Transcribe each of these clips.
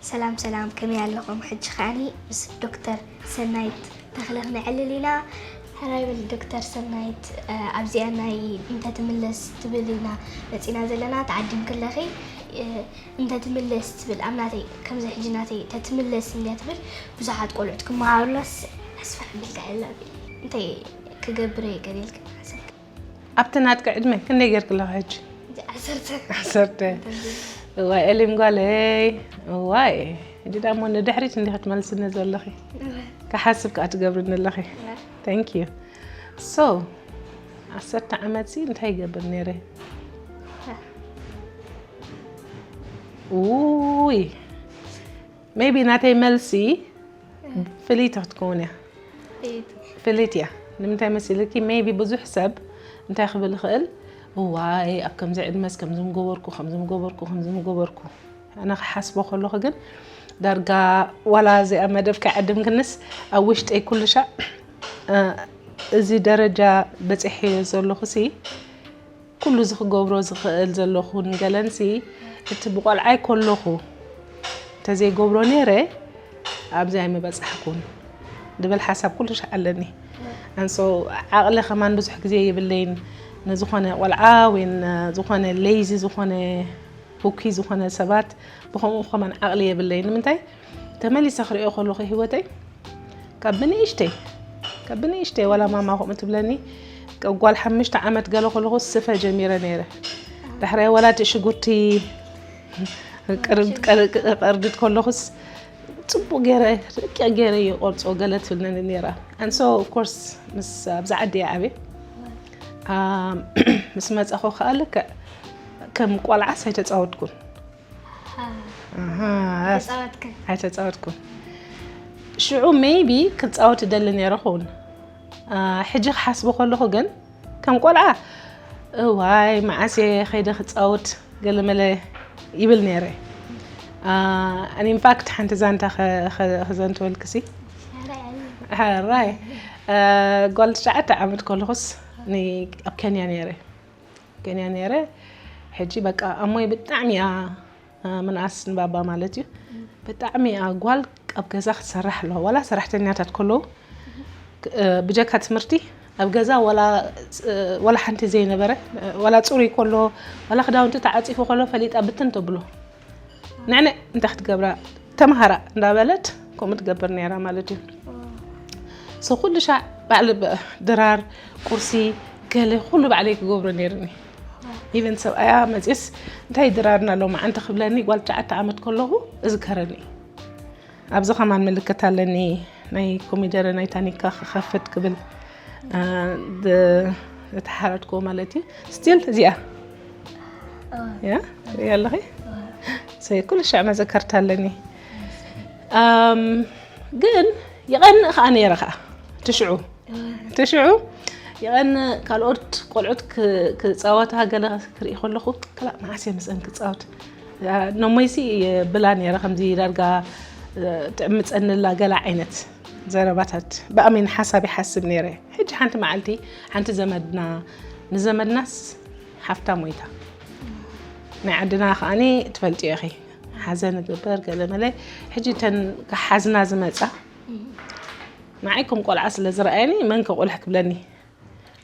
ሰላም ሰላም፣ ከመይ ኣለኹም? ሕጂ ከዓኒ ምስ ዶክተር ሰናይት ተኽለ ክነዕልል ኢና። ሕራይ በል ዶክተር ሰናይት፣ እ፣ ኣብዚኣ ናይ እንተትምለስ ትብል ኢና መፂና ዘለና። ተዓዲምክለኺ፣ እ፣ እንተትምለስ ትብል ኣብ ናተይ፣ ከምዚ ሕጂ ናተይ ተትምለስ እንድያ ትብል፣ ብዙሓት ቆልዑት ክመሃሩላስ ኣስፍሕ ኣቢልካ ዕላል እንታይ ክገብር እየ ገለ ኢልካ ሓሰብካ? ኣብቲ ናትኪ ዕድመ ክንደይ ጌርኪ ኣለኺ ሕጂ? ዓሰርተ። ዓሰርተ። እዋይ ኤሊም ጓለይ፣ እዋይ። ሕጂ ዳሞ ንድሕሪት እንዲኺ ትመልስኒ ዘለኺ። እወ። ክሓስብ ከኣ ትገብርኒ ኣለኺ። እወ። Thank you። So፣ ዓሰርተ ዓመትሲ እንታይ ይገብር ነይረ? እወ። ውይ። Maybe ናተይ መልሲ ፍልይቲ ክትከውን እያ። ፍልይቲ። ፍልይቲ እያ። ንምንታይ መሲልኪ? Maybe ብዙሕ ሰብ እንታይ ክብል ይኽእል? እዋይ፣ ኣብ ከምዚ ዕድመስ ከምዚ ምገበርኩ፣ ከምዚ ምገበርኩ፣ ከምዚ ምገበርኩ። ኣነ ክሓስቦ ከለኹ ግን ዳርጋ ዋላ እዚኣ መደብ ከይዓድምክንስ ኣብ ውሽጠይ ኩሉ ሻዕ፣ እ፣ እዚ ደረጃ በፂሐዮ ዘለኹሲ ኩሉ እዚ ክገብሮ ዝኽእል ዘለኹን ገለንሲ፣ እቲ ብቆልዓይ ከለኹ እንተዘይገብሮ ነይረ፣ ኣብዚ ኣይምበጻሕኩን ዝብል ሓሳብ ኩሉ ሻዕ ኣለኒ። And so ዓቕሊ ከማን ብዙሕ ግዜ የብለይን ንዝኾነ ቆልዓ ወይ ንዝኾነ ሌይዚ ዝኾነ፣ ቡኪ ዝኾነ ሰባት ብኸምኡ ከማን ዓቕሊ የብለይን። ንምንታይ? ተመሊሰ ክሪኦ ከለኹ ህይወተይ ካብ ብንእሽተይ፣ ካብ ብንእሽተይ ዋላ ማማ ከምኡ ትብለኒ፣ ካብ ጓል ሓሙሽተ ዓመት ገለ ከለኹ ስፈ ጀሚረ ነይረ። ዳሕራይ ዋላ እቲ ሽጉርቲ ቅርድ-፣ ቀር-፣ ቀርድድ ከለኹስ ጽቡቕ ገይረ፣ ደቂቕ ገይረ ይቆርጾ ገለ ትብለኒ ነይራ። And so of course ምስ ኣብዚ ዓዲ እየ ዓብየ። ኣም፣ ምስ መጻኹ ከኣ ልክዕ ከም ቆልዓስ ኣይተጻወትኩን። ኣሃ። ኣሃ፣ ኣይተጻወትክን? ኣይተጻወትኩን። ሽዑ maybe ክጻወት እደሊ ነይረ ኹን። ኣ፣ ሕጂ ክሓስቦ ከለኹ ግን ከም ቆልዓ፣ እዋይ፣ መዓስ እየ ከይደ ክጻወት ገለመለ ይብል ነይረ። ኣ፣ and in fact ሓንቲ ዛንታ ከ-፣ ከ-፣ ከዘንትወልክሲ። ሕራይ። ኣ፣ ጓል ትሽዓተ ዓመት ከለኹስ ኒ-፣ ኣብ ኬንያ ነይረ። ኬንያ ነይረ። ሕጂ በቃ ኣሞይ ብጣዕሚ እያ፣ እ፣ ምንኣስ ንባባ ማለት እዩ። ብጣዕሚ እያ ጓል ኣብ ገዛ ክትሰርሕ ኣለዋ። ዋላ ሰራሕተኛታት ከለዉ፣ እ፣ ብጀካ ትምህርቲ ኣብ ገዛ ዋላ፣ እ፣ ዋላ ሓንቲ ዘይነበረ፣ እ፣ ዋላ ጽሩይ ከሎ፣ ዋላ ክዳውንቲ ተዓጺፉ ከሎ ፈሊጣ ብትን ተብሎ። ንዕንዕ እንታይ ክትገብራ ተምሃራ እንዳበለት ከምኡ ትገብር ነይራ ማለት እዩ። So ኩሉ ሻዕ ባዕሊ ብ-፣ ድራር፣ ቁርሲ፣ ገለ ኩሉ ባዕለይ ክገብሮ ነይርኒ። Even ሰብኣያ መፅስ እንታይ ድራርና ሎማዓንቲ ክብለኒ ጓል ትሽዓተ ዓመት ከለኹ እዝከረኒ። ኣብዚ ከማን ምልክት ኣለኒ ናይ ኮሚደረ ናይ ታኒካ ክኸፍት ክብል፣ እ፣ ድ-፣ ዝተሓረድክዎ ማለት እዩ። ስቲል እዚኣ እዋ። ያ ትሪኢ ኣለኺ? እዋ። ሰይ ኩሉ ሻዕ መዘከርታ ኣለኒ። ኣም፣ ግን ይቐንእ ከኣ ነይረ ከኣ ትሽዑ። እዋ። ትሽዑ ይቐንእ ካልኦት ቆልዑት ክ-፣ ክጻወታ ገለ ክርኢ ከለኹ፣ ክላእ መዓስ እየ ምስአን ክጻወት? ያ፣ ነሞይሲ የብላ ነይረ ከምዚ ዳርጋ፣ እ፣ ትዕምጸኒ ኣላ ገለ ዓይነት ዘረባታት ብኣሜን ሓሳብ ይሓስብ ነይረ። ሕጂ ሓንቲ መዓልቲ ሓንቲ ዘመድና፣ ንዘመድናስ ሓፍታ ሞይታ። ናይ ዓድና ከኣኒ ትፈልጥዮ ኢኺ። ሓዘን እግበር ገለ መለ። ሕጂ እተን ክሓዝና ዝመጻ ንዓይ ከም ቆልዓ ስለ ዝረኣየኒ መን ከቑልሕ ክብለኒ።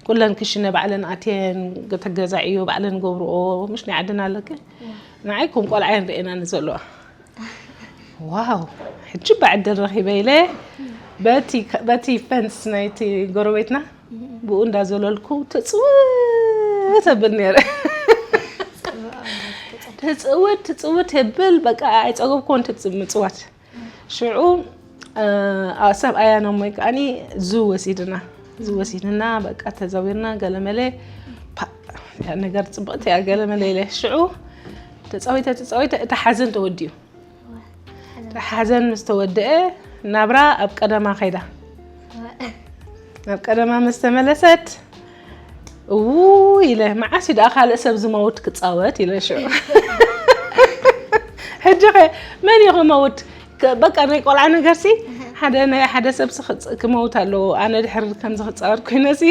ኩለን ክሽነ ባዕለን ኣትየን ተገዛዕዮ ባዕለን ገብርኦ፣ ምሽ ናይ ዓድና ኣለኪ። ንዓይ ከም ቆልዓ እየን ርእየናኒ ዘለዋ። ዋው፣ ሕጂ ባዕደል ረኺበ ኢለ በቲ፣ በቲ ፈንስ ናይቲ ጎረቤትና ብኡ እንዳዘለልኩ ትጽውት ተብል ነይረ። ትጽውት፣ ትጽውት የብል፣ በቃ ኣይጸገብኩን ትጽ-፣ ምጽዋት። ሽዑ፣ እ፣ ኣ-፣ ሰብኣያ ነሞይ ከኣኒ ዙ ወሲድና፣ ዙ ወሲድና፣ በቃ ተዛዊርና፣ ገለመለ፣ ፓ፣ ያ ነገር ጽብቕቲ እያ፣ ገለመለ ኢለ። ሽዑ ተጻዊተ፣ ተጻዊተ፣ እቲ ሓዘን ተወዲኡ። እቲ ሓዘን ምስ ተወደአ፣ ናብራ ኣብ ቀደማ ከይዳ። ኣብ ቀደማ ምስ ተመለሰት፣ እዉ ኢለ፣ መዓስ እዩ ደኣ ካልእ ሰብ ዝመውት ክጻወት? ኢለ ሽዑ። ሕጂ ኸ መን እዩ ክመውት? ከ-፣ በቃ ናይ ቆልዓ ነገርሲ፣ ሓደ ናይ ሓደ ሰብሲ ክጽ-፣ ክመውት ኣለዎ። ኣነ ድሕሪ ከምዚ ክጻወት ኮይነሲ፣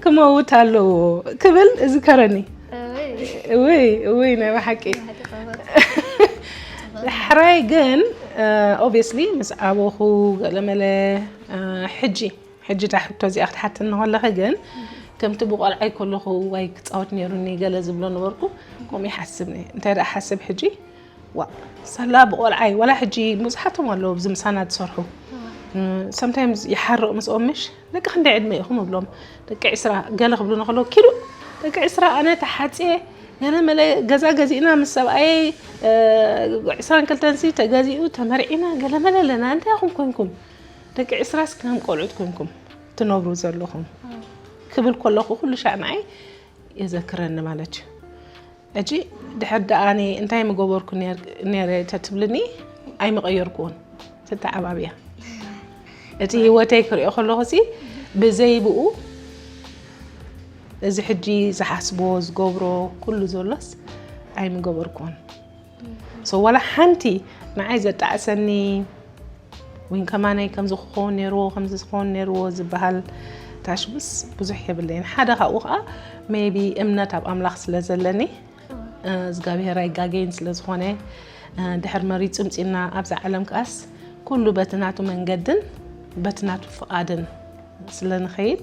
ክመውት ኣለዎ ክብል እዝከረኒ። እውይ። እውይ፣ እውይ፣ ናይ ብሓቂ። ናይ ብሓቂ ጸወት። ራይ ግን ኦብቪየስሊ ምስ ዓበኹ ገለመለ ሕጂ ሕጂ እታ ሕቶ እዚኣ ክትሓትኒ ከለኺ ግን ከምቲ ብቆልዓይ ከለኹ ዋይ ክፃወት ነይሩኒ ገለ ዝብሎ ነበርኩ። ከምኡ ይሓስብ ነ እንታይ ደኣ ሓስብ ሕጂ ዋ ሳላ ብቆልዓይ ዋላ ሕጂ ብዙሓቶም ኣለዉ ኣብዚ ምሳና ዝሰርሑ። ሰምታይምስ ይሓርቕ ምስኦም ምሽ ደቂ ክንደይ ዕድመ ኢኹም እብሎም። ደቂ ዕስራ ገለ ክብሉ ንከለዉ ኪዱ ደቂ ዕስራ ኣነ ተሓፅየ ገለ መለ ገዛ ገዚእና ምስ ሰብኣየይ ዕስራን ክልተን ሲ ተገዚኡ ተመርዒና ገለ መለ ኣለና እንታይ ኢኹም ኮንኩም ደቂ ዕስራ ስ ከም ቆልዑት ኮንኩም ትነብሩ ዘለኹም ክብል ከለኹ ኩሉ ሻዕ ንዓይ የዘክረኒ ማለት እዩ። ሕጂ ድሕር ደኣ ኣነ እንታይ ምገበርኩ ነይረ ተትብልኒ ኣይምቐየርኩዎን። ተተዓባብያ እቲ ህይወተይ ክሪኦ ከለኹ ሲ ብዘይ ብኡ እዚ ሕጂ ዝሓስቦ ዝገብሮ ኩሉ ዘሎስ ኣይምገበርኩዎን። ሶ ዋላ ሓንቲ ንዓይ ዘጣዕሰኒ ወይን ከማነይ ከምዚ ክኸውን ነይርዎ ከምዚ ክኸውን ነይርዎ ዝበሃል ታሽብስ ብዙሕ የብለይን ሓደ ካብኡ ከዓ ሜቢ እምነት ኣብ ኣምላኽ ስለ ዘለኒ እግዚኣብሔር ኣይጋገይን ስለ ዝኾነ ድሕር መሪፁ ምፂና ኣብዛ ዓለም ከኣስ ኩሉ በቲ ናቱ መንገድን በቲ ናቱ ፍቓድን ስለ ንኸይድ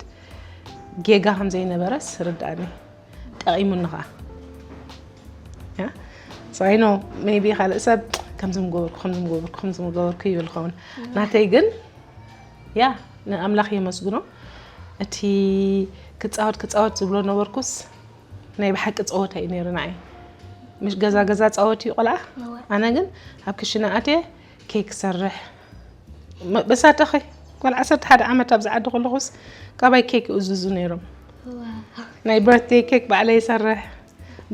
ጌጋ ከም ዘይነበረስ ርዳእኒ ጠቒሙኒ ኸዓ ያ so I know maybe ካልእ ሰብ ከምዚ ምገበርኩ ከምዚ ምገበርኩ ከምዚ ምገበርኩ ይብል ኸውን ናተይ ግን ያ ንኣምላኽ የመስግኖ እቲ ክፃወት ክፃወት ዝብሎ ነበርኩስ ናይ ብሓቂ ፀወታ እዩ ነይሩ ንዓይ ምሽ ገዛ ገዛ ፃወት እዩ ቆልዓ ኣነ ግን ኣብ ክሽነ ኣትየ ኬክ ሰርሕ በሳተኸ ጓል ዓሰርተ ሓደ ዓመት ኣብ ዝዓዲ ከለኹስ ካባይ ኬክ ይእዝዙ ነይሮም ናይ birthday cake ባዕለይ ይሰርሕ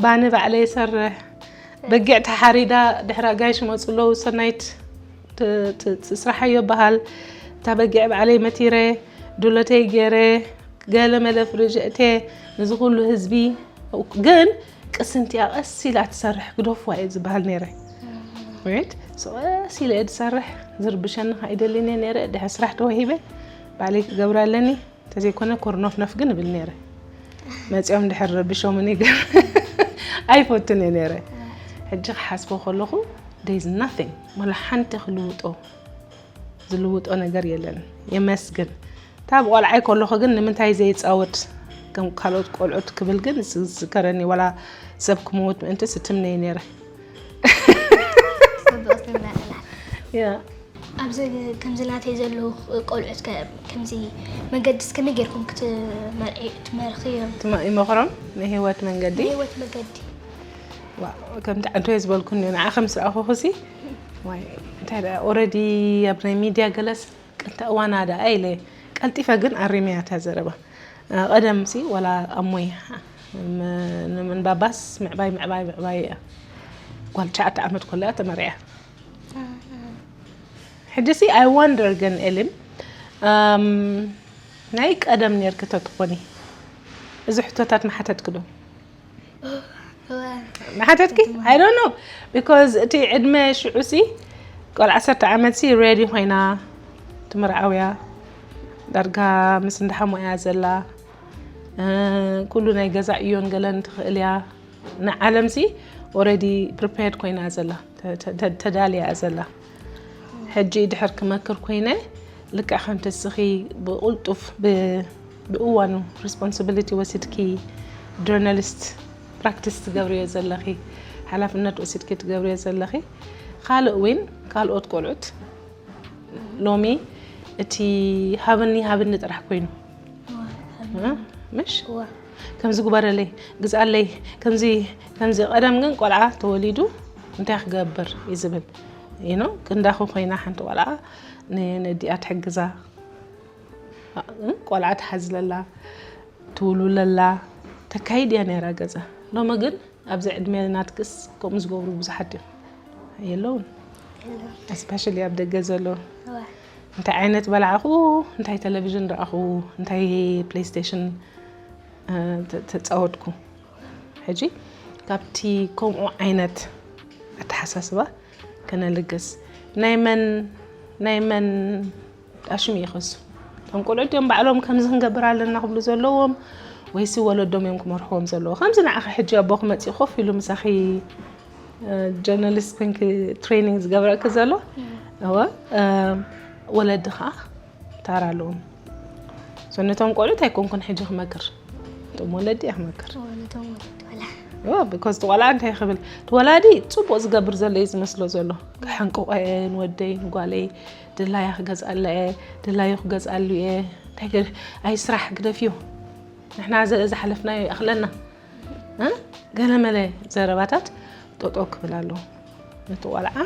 ባኒ ባዕለይ ይሰርሕ በጊዕ ተሓሪዳ ድሕሪ ኣጋይሽ መፁ ኣለዉ ሰናይት ትስራሓዮ በሃል እታ በጊዕ ባዕለይ መቲረ ዱለተይ ገይረ ገለ መለ ፍርጅ እቴ ንዚ ኩሉ ህዝቢ ግን ቅስንቲያ ቀስ ኢላ ትሰርሕ ግደፍዋ እየ ዝበሃል ነይረ right so ቀስ ኢለ እየ ዝሰርሕ ዝርብሸኒ ከይደልን እየ ነይረ ድሕሪ ስራሕ ተዋሂበ ባዕለይ ክገብራ ኣለኒ እንተዘይኮነ ኮርኖፍነፍ ግን እብል ነይረ መፂኦም ድሕር ረብሾምን ይገር ኣይፈቱን እየ ነይረ ሕጂ ክሓስቦ ከለኹ there is nothing ወላ ሓንቲ ክልውጦ ዝልውጦ ነገር የለን የመስግን እታ ብቆልዓይ ከለኹ ግን ንምንታይ ዘይፃወት ከም ካልኦት ቆልዑት ክብል ግን ዝዝከረኒ ዋላ ሰብ ክመውት ምእንቲ ስትምነይ ነይረ ኣብዚ ከምዚ ናተይ ዘለዉ ቆልዑት ከምዚ መገዲ እስከመይ ጌርኩም ክትመርሕዮም ይመኽሮም ንህይወት መንገዲ ህይወት መገዲ ከምቲ ዓንቶየ ዝበልኩኒ ንዓኸ ምስ ረኣኹኹ ሲ እንታይ ኦረዲ ኣብ ናይ ሚድያ ገለስ ቅንታ እዋና ደኣ ኢለ ቀልጢፈ ግን ኣሪመያ እታ ዘረባ ቀደም ሲ ወላ ኣሞይ ንምንባባስ ምዕባይ ምዕባይ ምዕባይ እያ ጓል ትሽዓተ ዓመት ኮላ ተመርያ ሕጂ ሲ ኣይ ዋንደር ግን ኤሊም ናይ ቀደም ኔርኪ ተትኾኒ እዚ ሕቶታት መሓተትኪ ዶ መሓተትኪ I don't know because እቲ ዕድመ ሽዑ ሲ ቆል ዓሰርተ ዓመት ሲ ሬዲ ኮይና ትምርዓውያ ዳርጋ ምስ እንዳሓሞ እያ ዘላ ኩሉ ናይ ገዛ እዮን ገለን ትኽእል እያ ንዓለም ሲ already prepared ኮይና ዘላ ተዳልያ ዘላ ሕጂ ድሕር ክመክር ኮይነ ልክዕ ከምቲ እስኺ ብቕልጡፍ ብእዋኑ responsibility ወሲድኪ journalist practice ትገብርዮ ዘለኺ ሓላፍነት ወሲድኪ ትገብርዮ ዘለኺ ካልእ ዊን ካልኦት ቆልዑት ሎሚ እቲ ሃብኒ ሃብኒ ጥራሕ ኮይኑ ምሽ ከምዚ ግበረለይ ግዝኣለይ ከምዚ ከምዚ ቀደም ግን ቆልዓ ተወሊዱ እንታይ ክገብር እዩ ዝብል you know ክንዳኹ ኮይና ሓንቲ ቆልዓ ነዲኣ ትሕግዛ ቆልዓ ትሓዝለላ ትውሉለላ ተካይድ እያ ነይራ ገዛ ሎሚ ግን ኣብዚ ዕድመ ናትክስ ከምኡ ዝገብሩ ብዙሓት እዮም የለውን especially ኣብ ደገ ዘሎ እንታይ ዓይነት በላዕኹ እንታይ ቴሌቪዥን ረኣኹ እንታይ ፕሌይስቴሽን ተፃወትኩ ሕጂ ካብቲ ከምኡ ዓይነት ኣተሓሳስባ ከነልግስ ናይ መን ናይ መን ኣሽሙ ይኸሱ እቶም ቆልዑ ድዮም ባዕሎም ከምዚ ክንገብር ኣለና ክብሉ ዘለዎም ወይሲ ወለዶም እዮም ክመርሕዎም ዘለዎ ከምዚ ንዓኺ ሕጂ ኣቦ ክመፅእ ኮፍ ኢሉ ምሳኺ ጀርናሊስት ኮንኪ ትሬኒንግ ዝገብረኪ ዘሎ እወ። ወለዲ ከዓ ታራ ኣለዎም። ነቶም ቆልዑት ኣይኮንኩን ሕጂ ክመክር፣ እቶም ወለዲ እየ ክመክር። ወለቶም ወለድ ወላ ቢኮዝ ቆልዓ እንታይ ክብል፣ እቲ ወላዲ ፅቡቅ ዝገብር ዘሎ እዩ ዝመስሎ ዘሎ። ክሕንቅቆ እየ ንወደይ ንጓለይ፣ ድላያ ክገዝኣላ እየ፣ ድላዩ ክገዝኣሉ እየ። እንታይ ገ- ኣይ ስራሕ ግደፍዩ፣ ንሕና ዘ- ዝሓለፍናዮ ይኣኽለና። እ? ገለመለ ዘረባታት ጠጠው ክብል ኣለዎ። ነቲ ቆልዓ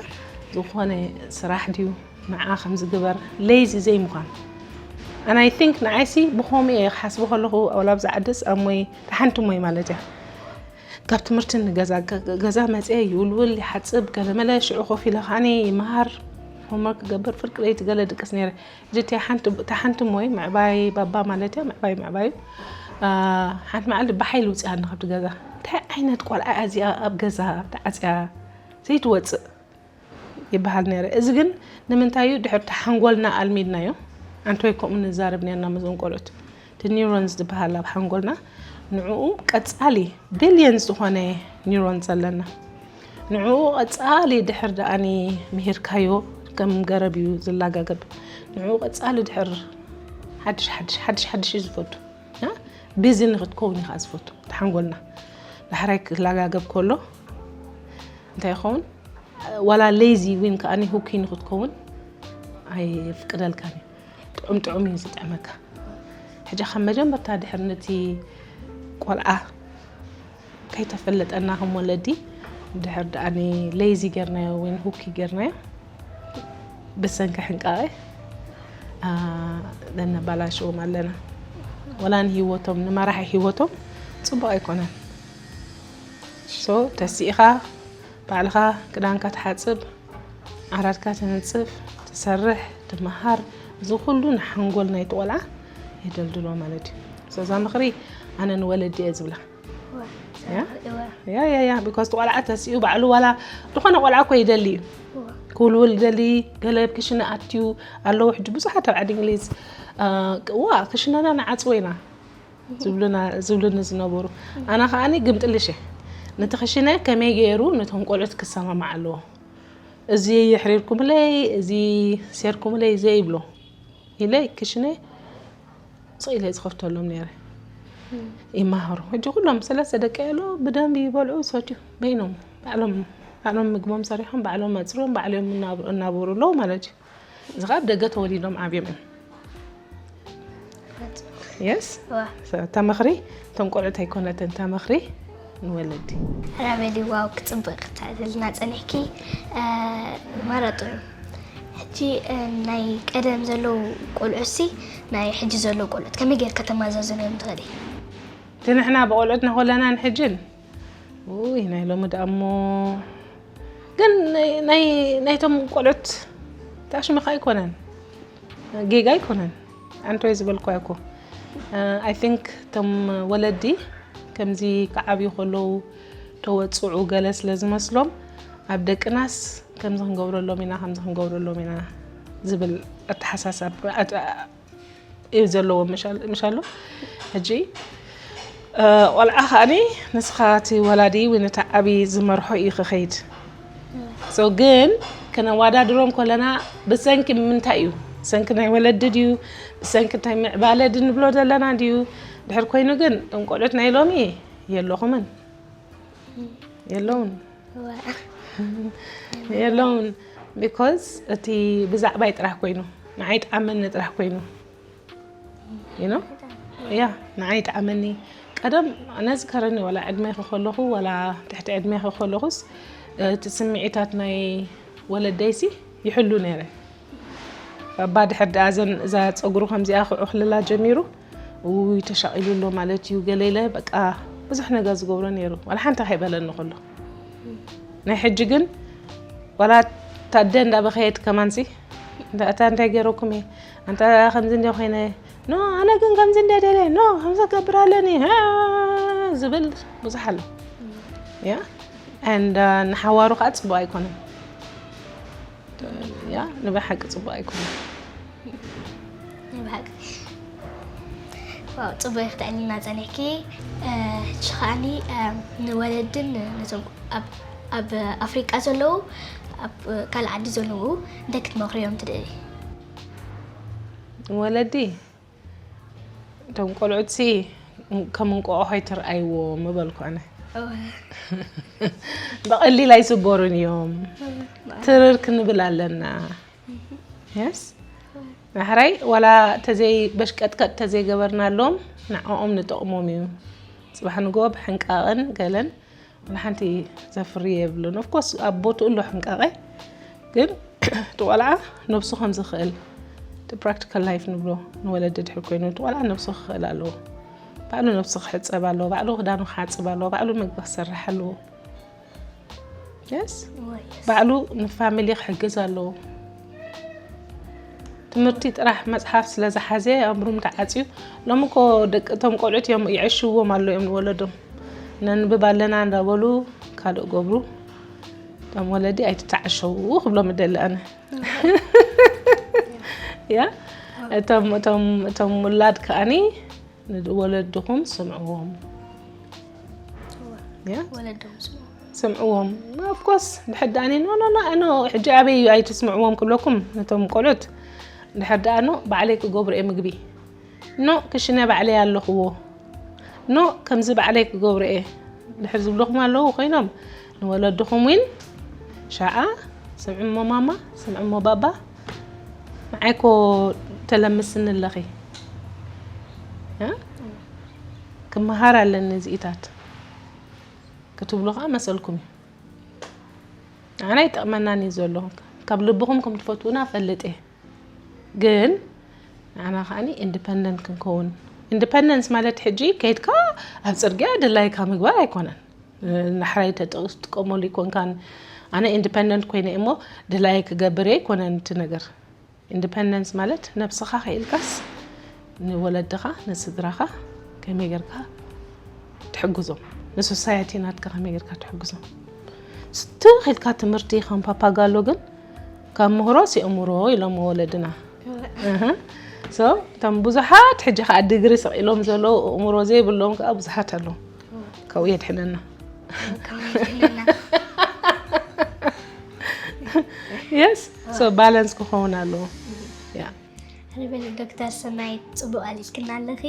ዝኾነ ስራሕ ድዩ ንዓ ከም ዝግበር ሌዚ ዘይምዃን። And I think ንዓይሲ ብኸምኡ እየ ክሓስቦ ከለኹ፣ ወላ ኣብዚ ዓድስ ኣብ ሞይ ተሓንቲ ሞይ ማለት እያ። ካብ ትምህርቲ ንገዛ ገ- ገዛ መፅአ ይውልውል ይሓፅብ ገለመለ ሽዑ ኮፍ ኢለ ከዓኒ ይመሃር፣ ሆምወርክ ክገብር ፍርቂ ለይቲ ገለ ድቅስ ነይረ። ሕጂ እታ ሓንቲ እታ ሓንቲ ሞይ ምዕባይ ባባ ማለት እያ ምዕባይ ምዕባዩ። ሓንቲ መዓልቲ ብሓይሊ ውፅኣኒ ካብቲ ገዛ። እንታይ ዓይነት ቆልዓ እያ እዚኣ ኣብ ገዛ ተዓፅያ ዘይትወፅእ ይበሃል ነይረ። እዚ ግን ንምንታይ እዩ ድሕር እቲ ሓንጎልና ኣልሚድናዮ። ኣንቶይ ከምኡ ንዛረብ ነርና ምስዞም ቆልዑት። እቲ ኒውሮንስ ዝበሃል ኣብ ሓንጎልና ንዕኡ ቀፃሊ ቢልየንስ ዝኾነ ኒውሮንስ ኣለና። ንዕኡ ቀፃሊ ድሕር ደኣኒ ምሂርካዮ ከም ገረብ እዩ ዝላጋገብ። ንዕኡ ቀፃሊ ድሕር ሓድሽ ሓድሽ ሓድሽ ሓድሽ እዩ ዝፈቱ። ቢዚ ንክትከውን እዩ ከዓ ዝፈቱ። ተሓንጎልና ዳሕራይ ክላጋገብ ከሎ እንታይ ይኸውን? ዋላ ሌዚ ዊን ከዓ ሁኪ ንክትከውን ኣይፍቅደልካን እዩ። ጥዑም ጥዑም እዩ ዝጥዕመካ። ሕጂ ካብ መጀመርታ ድሕር ነቲ ቆልዓ ከይተፈለጠና ከም ወለዲ ድሕር ደኣኒ ሌዚ ጌርናዮ ወይ ሁኪ ጌርናዮ ብሰንኪ ሕንቃቐ ነባላሽዎም ኣለና። ወላ ንሂወቶም ንመራሒ ሂወቶም ፅቡቅ ኣይኮነን። ሶ ተሲኢኻ ባዕልኻ ክዳንካ ትሓፅብ፣ ዓራትካ ትንፅፍ፣ ትሰርሕ፣ ትመሃር፣ እዚ ኩሉ ንሓንጎል ናይቲ ቆልዓ የደልድሎ ማለት እዩ። እዛ ምኽሪ ኣነ ንወለዲ እየ ዝብላ። ያ ያ ያ ቢኮዝ ቆልዓ ተሲኡ ባዕሉ ዋላ ዝኾነ ቆልዓ እኮ ይደሊ እዩ። ክውልውል ይደሊ፣ ገለ ኣብ ክሽነ ኣትዩ ኣለዉ። ሕጂ ብዙሓት ኣብ ዓዲ እንግሊዝ ዋ ክሽነና ንዓፅዎ ኢና ዝብሉኒ ዝነበሩ። ኣነ ከዓኒ ግምጥልሽ እየ ነቲ ክሽነ ከመይ ገይሩ ነቶም ቆልዑት ክሰማማዕ ኣለዎ። እዚ የሕሪርኩምለይ፣ እዚ ሴርኩምለይ ዘይብሎ ኢለ ክሽነ ስቕ ኢለ ዝኸፍተሎም ነይረ። ይመሃሩ። ሕጂ ኩሎም ሰለስተ ደቂ ኣለዉ ብደንቢ ይበልዑ ይሰትዩ በይኖም ባዕሎም ባዕሎም ምግቦም ሰሪሖም ባዕሎም ኣፅርዮም ባዕሎም እናብሩ ኣለዉ ማለት እዩ። እዚ ከዓ ኣብ ደገ ተወሊዶም ዓብዮም እዮም። የስ እታ ምኽሪ እቶም ቆልዑት ኣይኮነትን እታ ምኽሪ ንወለዲ። ራበሊ ዋው ክፅብቅ ክትዕልልና ፀኒሕኪ። ማራ ጥዑም። ሕጂ ናይ ቀደም ዘለዉ ቆልዑሲ ናይ ሕጂ ዘለዉ ቆልዑት ከመይ ጌርካ ተመዛዝኖም ትኽእሊ? እቲ ንሕና ብቆልዑትና ከለናን ሕጅን ውይ ናይ ሎሚ ደኣ እሞ ግን ናይ ናይቶም ቆልዑት ተኣሽምካ ኣይኮነን ጌጋ ኣይኮነን ኣንቶይ ዝበልኳ እኮ I think እቶም ወለዲ ከምዚ ክዓብዩ ከለዉ ተወፅዑ ገለ ስለ ዝመስሎም ኣብ ደቅናስ ከምዚ ክንገብረሎም ኢና ከምዚ ክንገብረሎም ኢና ዝብል ኣተሓሳሳብ እዩ ዘለዎም ምሻሎ ሕጂ ቆልዓ ከዓኒ ንስኻ እቲ ወላዲ ወይ ነቲ ዓብዪ ዝመርሖ እዩ ክኸይድ ሶ ግን ከነዋዳድሮም ከለና ብሰንኪ ምንታይ እዩ ብሰንኪ ናይ ወለዲ ድዩ ብሰንኪ እንታይ ምዕባለ ድንብሎ ዘለና ድዩ ድሕር ኮይኑ ግን እቶም ቆልዑት ናይ ሎሚ የለኹምን የለውን የለውን because እቲ ብዛዕባይ ጥራሕ ኮይኑ ንዓይ ጣዕመኒ ጥራሕ ኮይኑ you know yeah ንዓይ ጣዕመኒ ቀደም ነዝከረኒ ዋላ ዕድሜ ከለኹ ዋላ ትሕቲ ዕድሜ ከለኹስ እቲ ስምዒታት ናይ ወለደይሲ ይሕሉ ነይረ ባባ ድሕር ደኣ ዘን እዛ ፀጉሩ ከምዚኣ ክዑኽልላ ጀሚሩ ውይ ተሻቒሉ ኣሎ ማለት እዩ ገለ ኢለ በቃ ብዙሕ ነገር ዝገብሮ ነይሩ ዋላ ሓንቲ ከይበለኒ ከሎ ናይ ሕጂ ግን ዋላ ታደ እንዳበኸየት ከማንሲ እንዳ እታ እንታይ ገይረኩም እየ ኣንታ ከምዚ እንደ ኮይነ ኖ ኣነ ግን ከምዚ እንደ ደለ ኖ ከምዚ ገብር ኣለኒ ዝብል ብዙሕ ኣሎ ያ ንሓዋሩ ከዓ ፅቡቅ ኣይኮነን ያ ንብሓቂ ፅቡቅ ኣይኮነን ብሓቂ ዋው ፅቡቅ ክትዕልና ፀኒሕኪ ሕጂ ከዓኒ ንወለድን ነቶም ኣብ ኣብ ኣፍሪቃ ዘለዉ፣ ኣብ ካልእ ዓዲ ዘለዉ እንታይ ክትመኽርዮም ትደሊ? ወለዲ እቶም ቆልዑትሲ ከም እንቋቑሖ ኣይትርኣይዎ ምበልኩ ኣነ። ብቐሊል ኣይስበሩን እዮም። ትርር ክንብል ኣለና። የስ፣ ዳሕራይ ዋላ ተዘይ በሽቀጥቀጥ ተዘይገበርናሎም ንዕኦም ንጠቕሞም እዩ። ፅባሕ ንጎ ብሕንቃቕን ገለን ዋላ ሓንቲ ዘፍሪ የብሉን። ኦፍኮርስ ኣብ ቦትኡ ኣሎ ሕንቃቐ፣ ግን እቲ ቆልዓ ነብሱ ከም ዝኽእል፣ እቲ ፕራክቲካል ላይፍ ንብሎ፣ ንወለዲ ድሕር ኮይኑ እቲ ቆልዓ ነብሱ ክኽእል ኣለዎ። ባዕሉ ነብሱ ክሕፀብ ኣለዎ፣ ባዕሉ ክዳኑ ክሓፅብ ኣለዎ፣ ባዕሉ ምግቢ ክሰርሕ ኣለዎ። የስ፣ ባዕሉ ንፋሚሊ ክሕግዝ ኣለዎ። ትምህርቲ ጥራሕ መፅሓፍ ስለ ዝሓዘ ኣእምሩም ተዓፅዩ። ሎሚ እኮ ደቂ እቶም ቆልዑት እዮም ይዕሽዎም ኣሎ እዮም ንወለዶም። ነንብብ ኣለና እንዳበሉ ካልእ ገብሩ። እቶም ወለዲ ኣይትተዓሸዉ ክብሎም እደሊ ኣነ። ያ እቶም እቶም እቶም ውላድ ከኣኒ ንወለድኹም ስምዕዎም። ያ ወለዶም ስሙ ስምዕዎም። ኦፍኮርስ ድሕር ደኣኒ ኖ ኖ ኖ ኖ ሕጂ ኣበይ እዩ ኣይትስምዕዎም ክብለኩም ነቶም ቆልዑት። ድሕር ደኣ ኖ ባዕለይ ክገብሮ እየ ምግቢ፣ ኖ ክሽነ ባዕለይ ኣለኽዎ፣ ኖ ከምዚ ባዕለይ ክገብሮ እየ ድሕር ዝብለኹም ኣለዉ ኮይኖም ንወለድኹም ዊን ሻዓ ስምዕሞ ማማ ስምዕሞ ባባ ንዓይኮ ተለምስኒ ኣለኺ እ? ክመሃር ኣለኒ እዚኢታት ክትብሉ ከዓ መሰልኩም እዩ። ኣነ ኣይጠቕመናን እዩ ዘሎ። ካብ ልብኹም ከም ትፈትዉና ፈልጥ እየ፣ ግን ንዓና ከዓኒ ኢንዲፐንደንት ክንከውን። ኢንዲፐንደንስ ማለት ሕጂ ከይድካ ኣብ ፅርግያ ድላይካ ምግባር ኣይኮነን። ናሕራይ ተጥቀመሉ ይኮንካን ኣነ ኢንዲፐንደንት ኮይነ እሞ ድላይ ክገብር እየ ኣይኮነን እቲ ነገር። ኢንዲፐንደንስ ማለት ነብስኻ ክኢልካስ ንወለድኻ ንስድራኻ ከመይ ጌርካ ትሕግዞም፣ ንሶሳይቲ ናትካ ከመይ ጌርካ ትሕግዞም። ስትኽ ኢልካ ትምህርቲ ከም ፓፓጋሎ ግን ካብ ምህሮ ሲእምሮ ኢሎም ወለድና። እህ። ሶ እቶም ብዙሓት ሕጂ ከዓ ዲግሪ ስቕ ኢሎም ዘለዉ ኣእምሮ ዘይብሎም ከዓ ብዙሓት ኣለዉ። ካብኡ የድሕነና። የስ፣ ሶ ባላንስ ክኸውን ኣለዎ። ያ ንበል ዶክተር ሰናይት፣ ፅቡቅ ኣሊልክና ኣለኺ።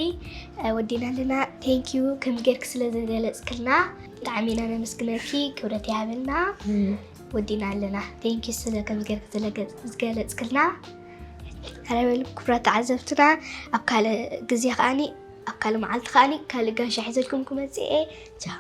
ወዲና ኣለና። ቴንኪዩ ከም ጌርክ ስለ ዝገለፅክልና ብጣዕሚ ኢና ነመስግነኪ። ክብረት ይሃበልና። ወዲና ኣለና። ቴንኪዩ ስለ ከም ጌርክ ዝገለፅክልና። ኣረ በሉ ክቡራት ተዓዘብትና፣ ኣብ ካልእ ግዜ ከዓኒ፣ ኣብ ካልእ መዓልቲ ከዓኒ ካልእ ጋሻ ሒዘልኩም ክመፅእ እየ። ቻው።